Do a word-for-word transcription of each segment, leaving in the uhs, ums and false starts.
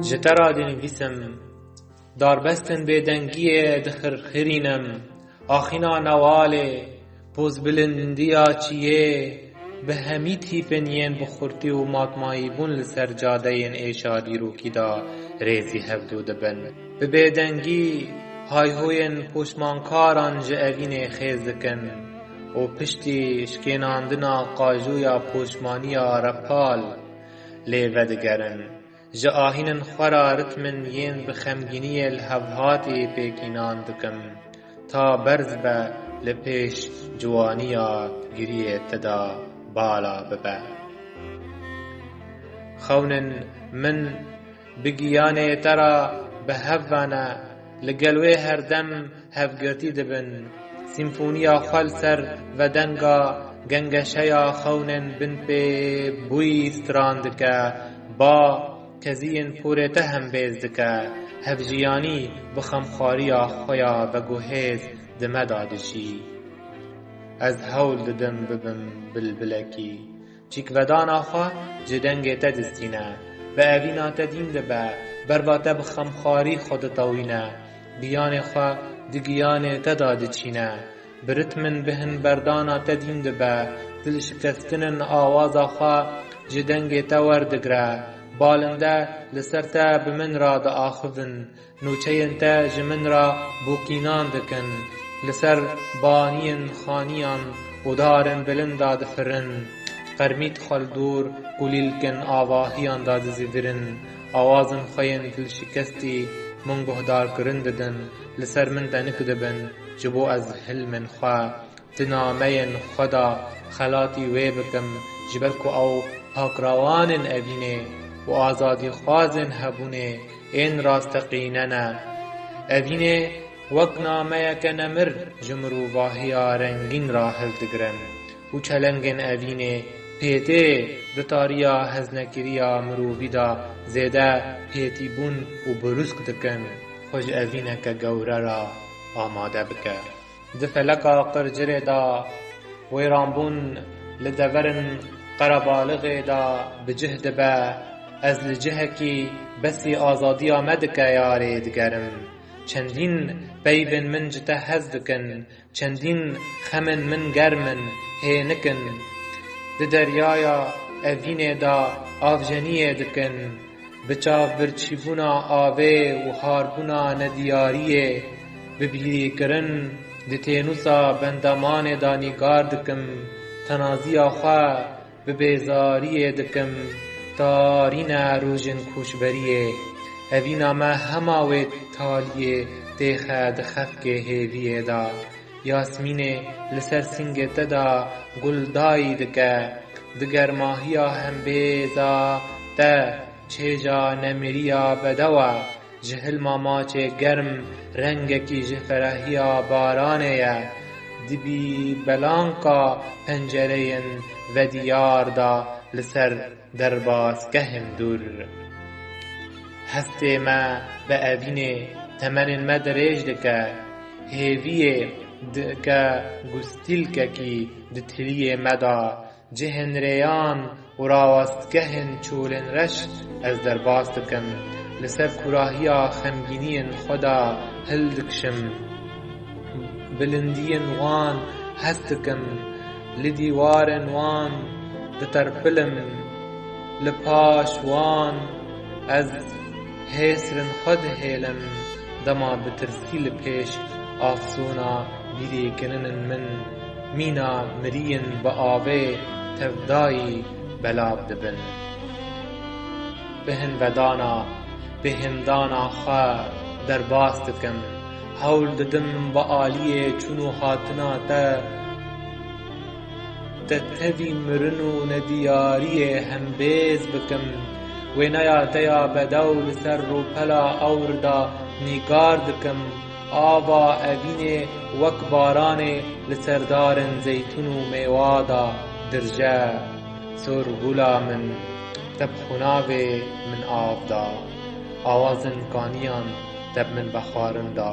Ji te re dinivîsim, darbestên bêdengiyê dixirxirînim, axîna newalê, pozbilindiya çiyê, bi hemî tîpên yên bi xurtî û matmayîbûn li ser cadeyên êşa dîrokî de rêzî hevdû dibin. Bi bêdengî, hayhoyên poşmankaran ji evînê xêz dikin û piştî şikênandina qajûya poşmaniya repal lê vedigerin. Ji ahînên xwe re ritmên yên bi xemgîniyê li hev hatî pêkînan dikim, ta berz be li pêş ciwaniya giriyê te de bala bibe. Xewnên min bi giyanê te re bi hev ve ne, li gel wê herdem hevgirtî dibin. Sîmfoniya xwe li ser vedenga gengeşeya xewnên binpê bûyî stran dike, ba keziyên porê te hembêz dike, hevjiyanî bi xemxwariya xwe ya veguhêz di me de dijî. Ez hewl didim bibim bilbilekî. Çîkvedana xwe ji dengê te distîne. Bi evîna te dîn dibe, berva te bi xemxwarî xwe ditewîne. Giyanê xwe di giyanê te de diçîne. Bi ritmên bihinberdana te dîn dibe, dilşikestinên awaza xwe ji dengê te werdigre. Balinde li ser te bi min re diaxivin. Nûçeyên te ji min re bûkînan dikin, li ser baniyên xaniyan û darên bilind de difirin. Qermît xwe li dor kulîlkên avahiyan de dizivirin. Awazên xwe yên dilşikestî min guhdarkirin didin, li ser min tenik dibin, ji bo ez hilmên xwe di nameyên xwe de xelatî wê bikim, ji ber ku ew pakrewanên evînê û azadîxwazên hebûnê ên rasteqîne ne. Evînê wek nameyeke nemir ji mirovahiya rengîn re hildigirin û çelengên evînê pêtê di tariya heznekiriya mirovî de zêde pêtîbûn û birûsk dikin. Xwe ji evîneke gewre re amade bike. Di feleka qircirê de wêranbûn li deverên qerebalixê de bi cih dibe. Ez li cihekî besî azadiya me dike yarê digerim. Çendîn peyvên min ji te hez dikin, çendîn xemên min germ in, hênik in. Di deryaya evînê de avjeniyê dikin. Bi çavbirçîbûna avê û harbûna nediyariyê, bi bîrîkirin di tênûsa bendemanê de nîgar dikim, tenaziya xwe bi bêzariyê dikim, tarîne rojên koçberiyê. Evîna me hema wê taliyê têxe di xefkê hêviyê de. Yasmînê li ser sîngê te de guldayî dike, di germahiya hembêza te çêja nemiriya bedew e, ji hilma maçê germ rengekî ji ferehiya baranê ye, dibî belanka pencereyên vediyar de li ser derbasgehên dûr. Hestê me bi evînê temenên me dirêj dike, hêviyê dike gustîlkekî di tiliyê me de, cihên rêyan û rawestgehên çolên reş ez derbas dikim, li ser kûrahiya xemgîniyên xwe de hildikişim. Bilindiyên wan hes dikim, li dîwarên wan diterpilim, li paş wan ez hêsrên xwe dihêlim, dema bi tirsî li pêş afsûna bîrîkirinên min mîna miriyên bi avê tevdayî belav dibin. Bi hinvedana, bi hêmdana xwe derbas dikim. Hewl didim bi aliyê çûn û hatina te, te tevî mirin û nediyariyê hembêz bikim. Wêneya te ya bedew li ser rûpela ewr de nîgar dikim. Ava evînê wek baranê li ser darên zeytûn û mêwa de dirje. Sor gula min, te bi xunavê min av da. Awazên kaniyan te bi min vexwarin da.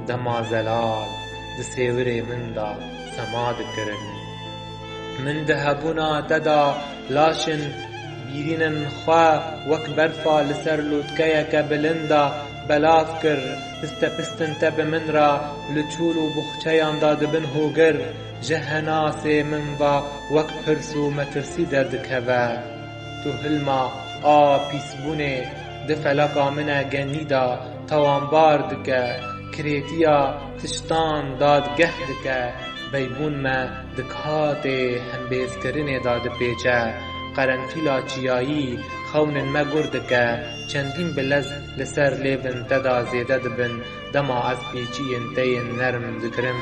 Dema zelal di sêwirê min de sema dikirin. Min di hebûna te de laşên Şîrînin xwe wek berfa li ser lotkeyeke bilind de belav kir, piste pistin te bi min re li çûl û boxçeyan de dibin hogir, ji henasê min ve wek pirs û metirsî derdikeve. Tu hilma a pîsbûnê di felaka min e genî de tawanbar dike, kirêtiya tiştan dadgeh dike, beybûn me di katê hembêzkirinê de dipêçe, qerenfîla çiyayî xewnên me gur dike, çendîn bi lez li ser lêvên te de zêde dibin, dema ez pîçiyên te yên nerm digirim,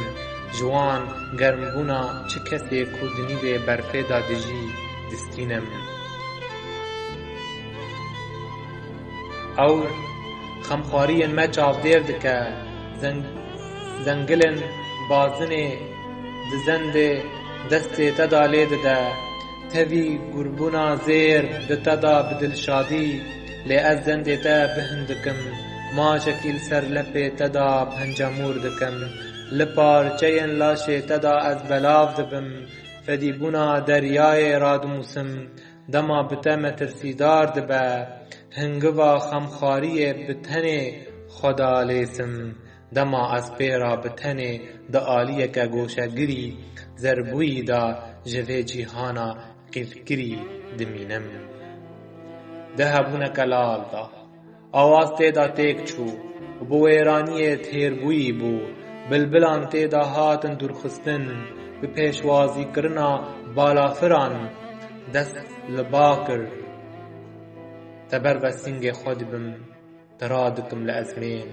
ji wan germbûna çi kesê ku di nîvê berfê de dijî, distînim. Ewr xemxwariyên me çavdêr dike, zeng-, zengilên bazinê di zendê destê te de lê dide. Tevî gurbûna zêr di te de bi dilşadî, lê ez zendê te bihin dikim, maşekî li ser lepê te de pencemûr dikim. Li parçeyên laşê te de ez belav dibim, fedîbûna deryayê radimûsim. Dema bi te metirsîdar dibe, hingiva xemxwariyê bi tenê xwe dalêsim. Dema ez pê re bi tenê di aliyeke goşegirî, zerbûyî de ji vê cîhana qîfkirî dimînim. Di hebûneke lal de, awaz tê de têk çû û bi wêraniyê têrbûyî bû. Bilbilan tê de hatin dûrxistin, bi pêşwazîkirina balafiran dest li ba kir. Teber ve sîngê xwe dibim, tira dikim li ezmên.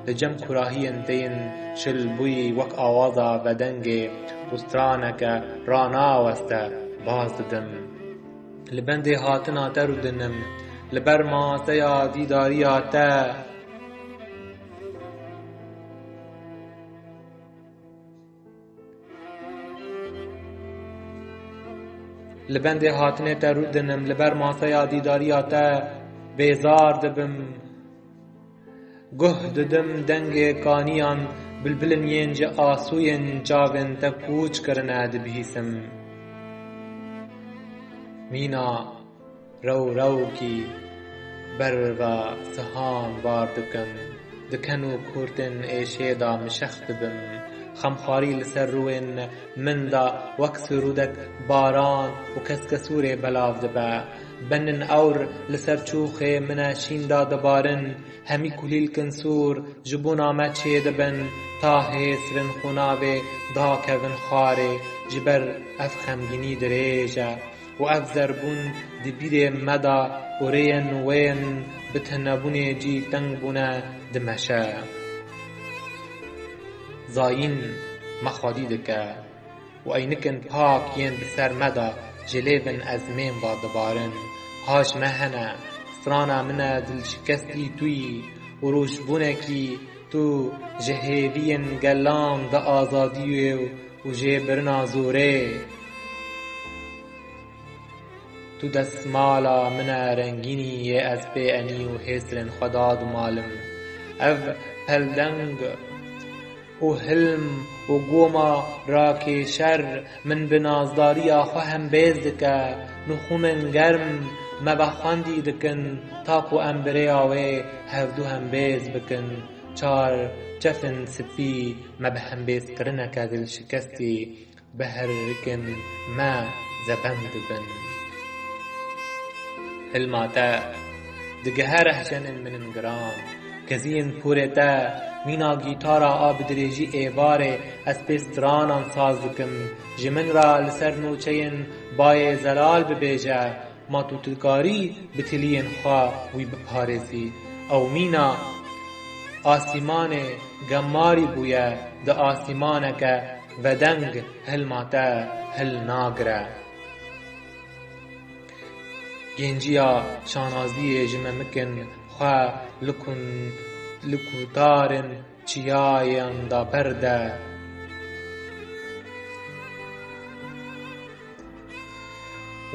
Li cem kurahiyên te yên şilbûyî wek awaza vedengê û straneke ranaweste baz didim. Li bendê hatina te rûdinim, li ber maseya dîdariya te. Li bendê hatinê te rûdinim, li ber maseya dîdariya te bêzar dibim. Guh didim dengê kaniyan, bilbilin yên ji asûyên çavên te kûç kirine dibihîsim. Mîna rew rewkî ber ve sihan bar dikim. Di ken û kurtên êşê de mişex dibim. Xemxwarî li ser rûyên min de wek sirûdek baran û keskesûrê belav dibe. Benên ewr li ser çûxê min e şîn de dibarin. Hemî kulîlkin sûr ji bona me çêdibin, ta hêsrin xûnavê dakevin xwarê, ji ber ev xemgînî dirêj e û ev zerbûn di bîrê me de û rêyên wên bi tenebûnê cî teng bûne dimeşe. Zayîn me xwedî dike û eynikin pak yên bi ser me de ji lêvên ezmên ve dibarin. Ha ji me hene, strana min e dilşikestî tu yî û rojbûnekî tu ji hêviyên gelan di azadiyê û jêbirina zorê. Tu destmala min e rengînî yê ez pê enî û hêsrên xwe dadimalim. Ev peldeng û hilm û goma rakêşer min bi nazdariya xwe hembêz dike. Nixûmên germ me vexwendî dikin, ta ku em bi rêya wê hevdu hembêz bikin. Çar çefên spî me bi hembêzkirineke dilşikestî bi herikin me zebend dibin. Hilma te digihe rehçenên min in giran. Keziyên porê te mîna gîtara a bi dirêjî êvarê ez pê stranan saz dikim. Ji min re li ser nûçeyên bayê zelal bibêje. Ma tu dikarî bi tiliyên xwe wî biparêzî? Ew mîna asîmanê gemarî bûye, di asîmaneke vedeng hilma te hilnagire. Genciya şanaziyê ji me mikin xwe li kun-, li kutarên çiyayan de berde.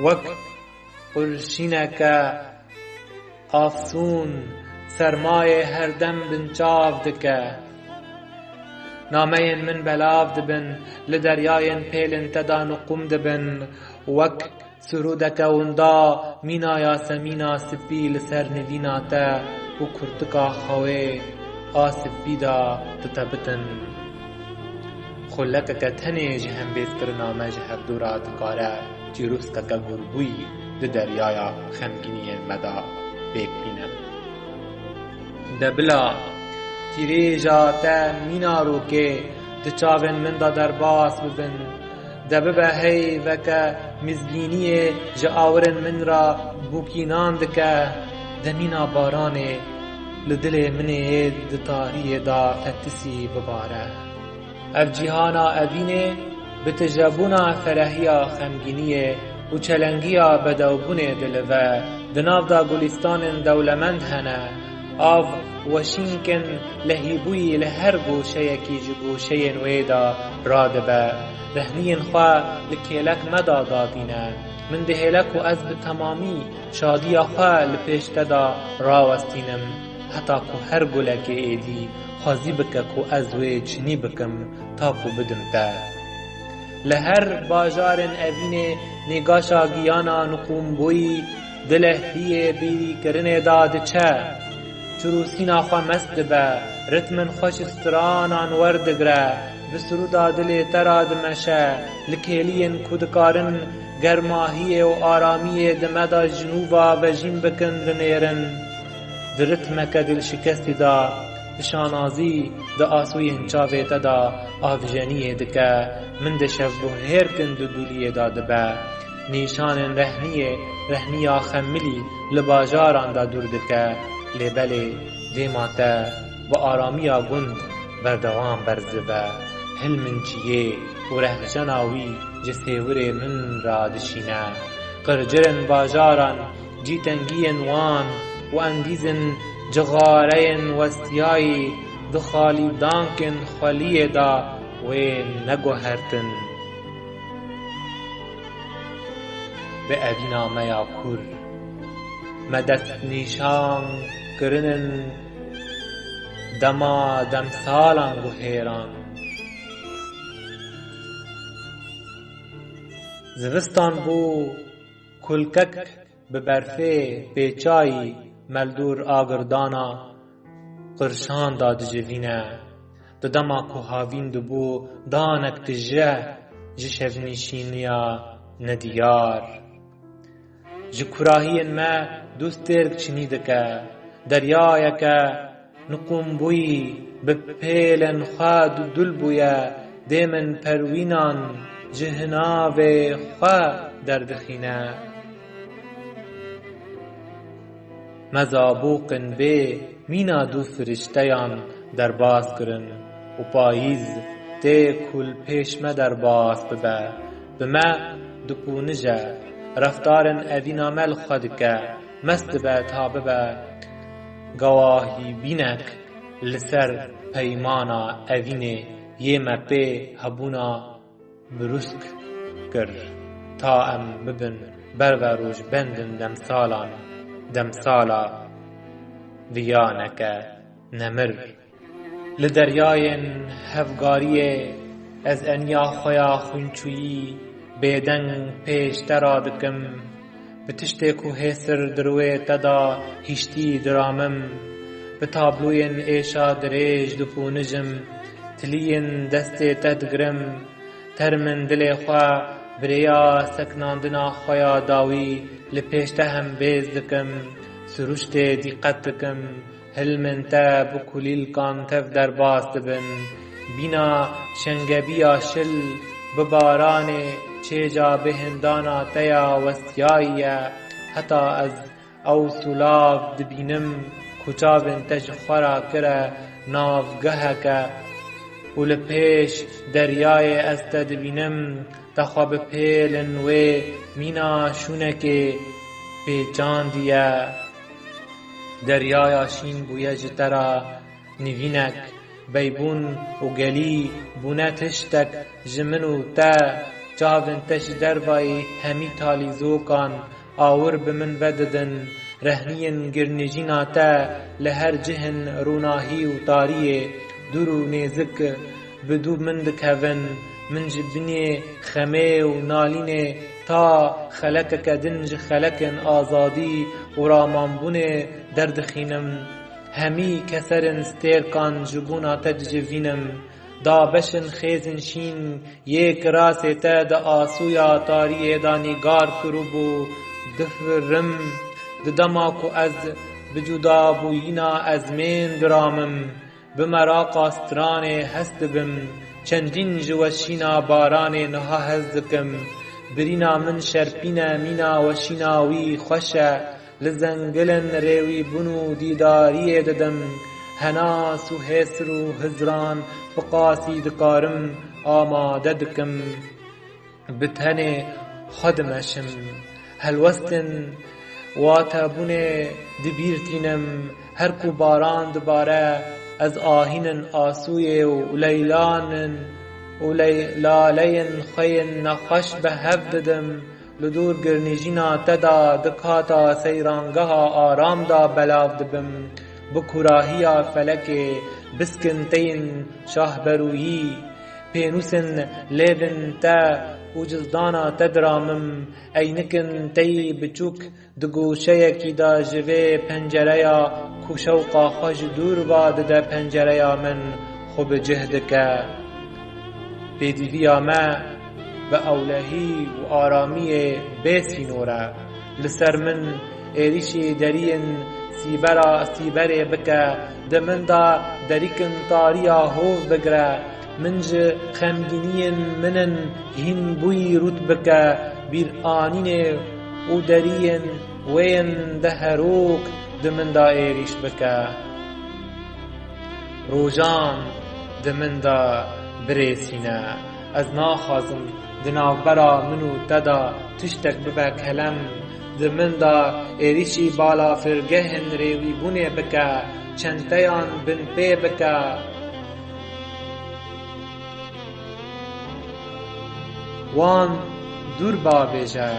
Wek qurşîneke afsûn sermayê herdem binçav dike. Nameyên min belav dibin, li deryayên pêlên te de niqûm dibin, wek Sirûdeke winda mîna yasemîna spî li ser nivîna te û kurtika xewê a spî de ditebitin. Xulekeke tenê ji hembêzkirina me ji hevdû re dikare çîrûskeke gurbûyî di deryaya xemgîniyên me de pêk bîne. De bila tîrêja te mîna rokê di çavên min de derbas bibin, de bibe heyveke mizgîniyê ji awirên min re bûkînan dike, de mîna baranê li dilê min ê di tariyê de fetisî bibare. Ev cîhana evînê bi tijebûna ferehiya xemgîniyê û çelengiya bedewbûnê dilive. Di nav de gulîstanên dewlemend hene. Av weşînkin lehîbûyî li her goşeyekî ji goşeyên wê de radibe. Rehniyên xwe li kêlek me de dadîne. Min dihêle ku ez bi temamî şadiya xwe li pêş te de rawestînim, heta ku her gulekê êdî xwezî bike ku ez wê çinî bikim, ta ku bidim te. Li her bajarên evînê nîgaşa giyana niqûmbûyî di lehiyê bîrîkirinê de diçe. Çirûsîna xwe mest dibe, ritmên xweş stranan werdigre, bi sirûda dilê te re dimeşe, li kêliyên ku dikarin germahiyê û aramiyê di me de ji nû ve vejîn bikin dinêrin. Di ritmeke dilşikestî de, di şanazî, di asûyên çavê te de avjeniyê dike, min de şevbuhêrkin di dûliyê de dibe. Nîşanên rehniyê, rehniya xemilî li bajaran de dûr dike. Lê belê dêma te bi aramiya gund berdewam berz dibe. Hilminciyê û rehjena wî ji sêwirê min re dişîne. Qircirên bajaran, cîtengiyên wan û endîzên cixareyên westiyayî di xalîdankên xweliyê de wê neguhertin. Bi evîna me ya kûr, me destnîşan kirinin dema demsalan guhêran. Zivistan bû, kulkek bi berfê pêçayî meldûr agirdana qirşan da dicivîne. Di dema ku havîn dibû danek tije ji şevnîşîniya nediyar. Ji kurahiyên me du stêrk çinî dike. Deryayeke niqûmbûyî bi pêlên xwe dudul bûye, dê min perwînan ji hinavê xwe derdixîne. Me zabûqin bê mîna du firişteyan derbas kirin û payîz tê ku li pêş me derbas bibe, bi me dikunije, reftarên evîna me li xwe dike, mest dibe ta bibe gewahîbînek li ser peymana evînê yê me pê hebûna birûsk kir, ta em bibin berverojbendên demsalan, demsala viyaneke nemir. Li deryayên hevgariyê ez eniya xwe ya xwînçûyî bêdeng pêş te radikim. Bi tiştê ku hêsir di rûyê te de hiştî diramim, bi tabloyên êşa dirêj dipunijim, tiliyên destê te digirim, termên dilê xwe bi rêya sekinandina xwe ya dawî li pêş te hembêz dikim, siruştê dîqet dikim, hilmên te bi kulîlkan tev derbas dibin. Bîna şengebiya şil bi baranê çêca bêhindana te ya westiyayî ye. Heta ez ew sûlav dibînim ku çavên te ji xwe re kire navgeheke û li pêş deryayê ez te dibînim, te xwe bi pêlên wê mîna şûnekê pêçandiye. Deryaya şîn bûye ji te re nivînek, beybûn û gelî bûne tiştek ji min û te. Çavên te ji dervayî hemî talîzokan awir bi min vedidin. Rehniyên girnijîna te li her cihên rûnahî û tariyê, dûr û nêzik, bi dû min dikevin. Min ji binê xemê û nalînê Ta xelekeke din ji xelekên azadî û ramanbûnê derdixînim. Hemî keserên stêrkan ji bona te dicivînim. Da beşin xêzin şîn yê kirasê te di asûya tariyê de nîgar kiribû. Difirim, di dema ku ez bi cudabûyîna ezmên diramim. Bi meraqa stranê hest dibim, çendîn ji weşîna baranê niha hez dikim. Birîna min şerpîne, mîna weşîna wî xweş e. Li zengilên rêwîbûn û dîdariyê didim. Henas û hêsir û hizran bi qasî dikarim amade dikim. Bi tenê xwe dimeşim. Helwestên watebûnê di bîr tînim. Her ku baran dibare, ez ahînin asûyê û leylanin û ley-, laleyên xwe yên nexweş bi hev didim. Li dor girnîjîna te de di kata seyrangeha aram de belav dibim. Bi kûrahiya felekê biskin teyên şahberûyî. Pênûsên lêvên te û cizdana te diramim, eynikin teyî biçûk di goşeyekî de ji vê pencereya ku şewqa xwe ji dûr ve dide pencereya min xwe bi cih dike. Pêdîviya me bi ewlehî û aramiyê bê sînor e. Li ser min êrîşî deriyên sîbera, sîberê bike, di min de derîkin tariya hov bigire. Min ji xemgîniyên min in hîn bûyî rût bike, bîranînê û deriyên wê yên deherok di min de êrîş bike. Rojan di min de birêsîne. Ez naxwazim di navbera min û te de tiştek bibe kelem. Di min de êrîşî balafirgehên rêwîbûnê bike, çenteyan binpê bike. Wan dûr bavêje.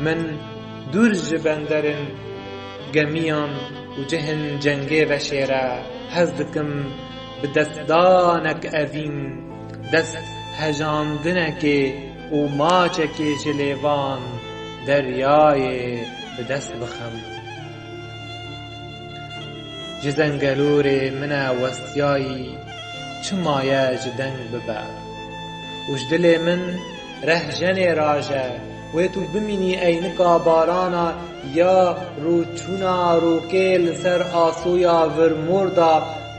Min dûr ji benderên gemiyan û cihên cengê veşêre. Hez dikim bi destdanek evîn, dest hejandinekê û maçekê ji lêvan deryayê bi dest bixim. Ji zengelorê min e westiyayî, çima ye ji deng bibe? Û ji dilê min rehjenê raje, wê tu bimînî eynika barana ya rûçûna rokê li ser asoya virmor de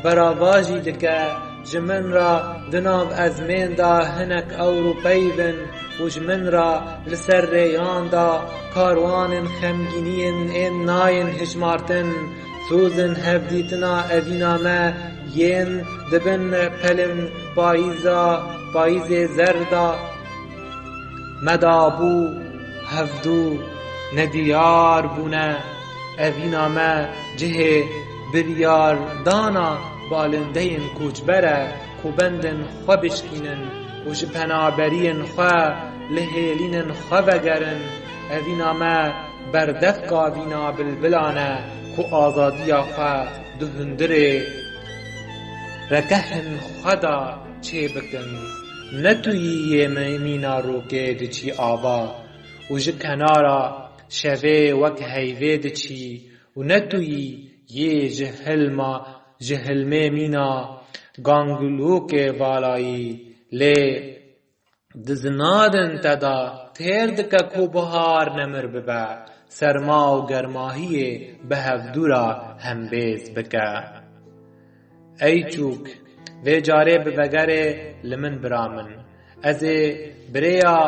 beravajî dike. Ji min re di nav ezmên de hinek ewro peyv in û ji min re li ser rêyan de karwanên xemgîniyên ên nayên hijmartin. Sozên hevdîtina evîna me yên dibin pelên payîza, payîzê zer de. Me dabû hevdû nediyar bûne. Evîna me cihê biryardana balindeyên koçber e ku bendên xwe bişkînin û ji penaberiyên xwe li hêlînên xwe vegerin. Evîna me berdevka vîna bilbilan e ku azadiya xwe di hundirê rekehên xwe de çêbikin. Ne tu yî yê me-, mîna rokê diçî ava û ji kenara şevê wek heyvê diçî û ne tu yî yê ji hilma, ji hilmê mîna gangilokê valayî. Lê di zinadin te de têr dike ku bihar nemir bibe, serma û germahiyê bi hevdû re hembêz bike. Ey çûk, vê carê bi vegerê li min bira min. Ez ê bi rêya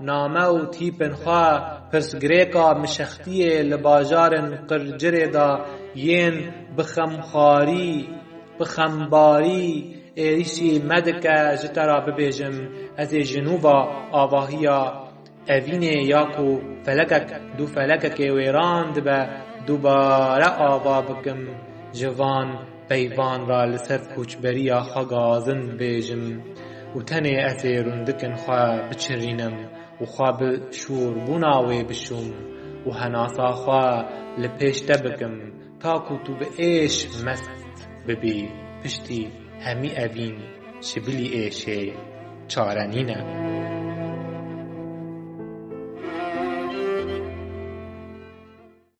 name û tîpên xwe pirsgirêka mişextiyê li bajarên qircirê de yên bi xemxarî, bi xembarî êrîşî me dike ji te re bibêjim. Ez ê ji nû ve avahiya evînê ya ku felekek du felekekê wêran dibe dubare ava bikim. Ji van peyvan re li ser koçberiya xwe gazin bêjim û tenê ez ê rûndikên xwe biçirînim û xwe bi şûrbûna wê bişûm û henasa xwe li pêş te bikim, ta ku tu bi êş mest bibî. Piştî hemî evîn ji bilî êşê çare nîne.